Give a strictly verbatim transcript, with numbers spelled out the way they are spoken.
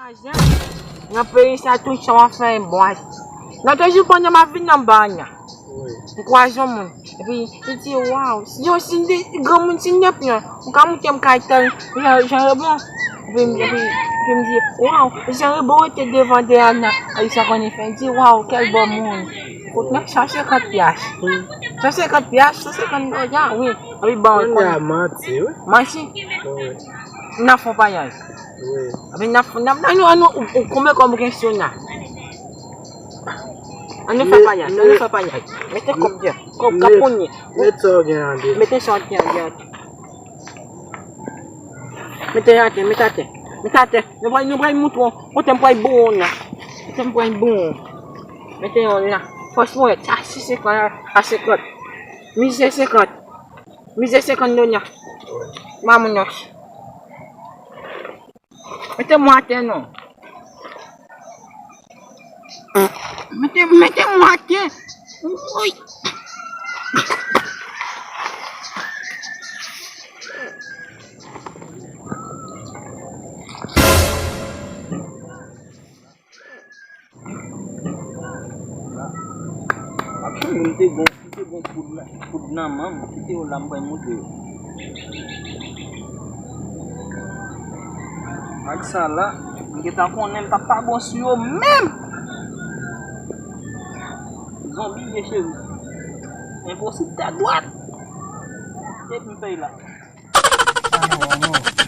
Nan peyi sa, tout sa w ap fè bon. Lòt jou, pandan m ap vin nan ba a, m kwaze yon moun. Epi, li di, waw, si yon, si n te, granmoun, si n te pran, ou ka montre m kay tèl, Jan, Jan Rebon. Epi, epi, epi m di, waw, Jan Rebon rete devan de Ana, a, sa konnen fè. Li di, waw, kèl bon moun. Kot nan san senkant pyas. San senkant pyas, san senkant dola, wi. Epi, bon, konnen. Manti, wi. Manti. Wi. N ap fè payaj. Wi. Epi n ap, n ap, ann, ann, ou, ou, konbyen kòb ou gen sou la? Ann nou fè payaj, ann nou fè payaj. Mete kòb dèyè, kòb, kòb kounye. Mete sa w gen an de. Mete sa w gen an de. Mete atè, mete atè. Mete atè. Nou pral, nou pral moutre w kote m pral boure w la. Kote m pral boure w. Mete yon la. Fòs mwen, sa se senkant, sa senkant. Mizè senkant. Mizè senkant dola. Mamoun nan. Mete mwen atè non. Mete, mete mwen atè. Woy. Ap chanje, m te gon, m te gon poud la, poud nan men m, kite yo la, m pral montre yo. Ak sa la, m gentan konnen m t ap pa bon sou yo menm. Zonbi ye cheri. Enposib tèt dwat. Epi m fè la. Sa non, non.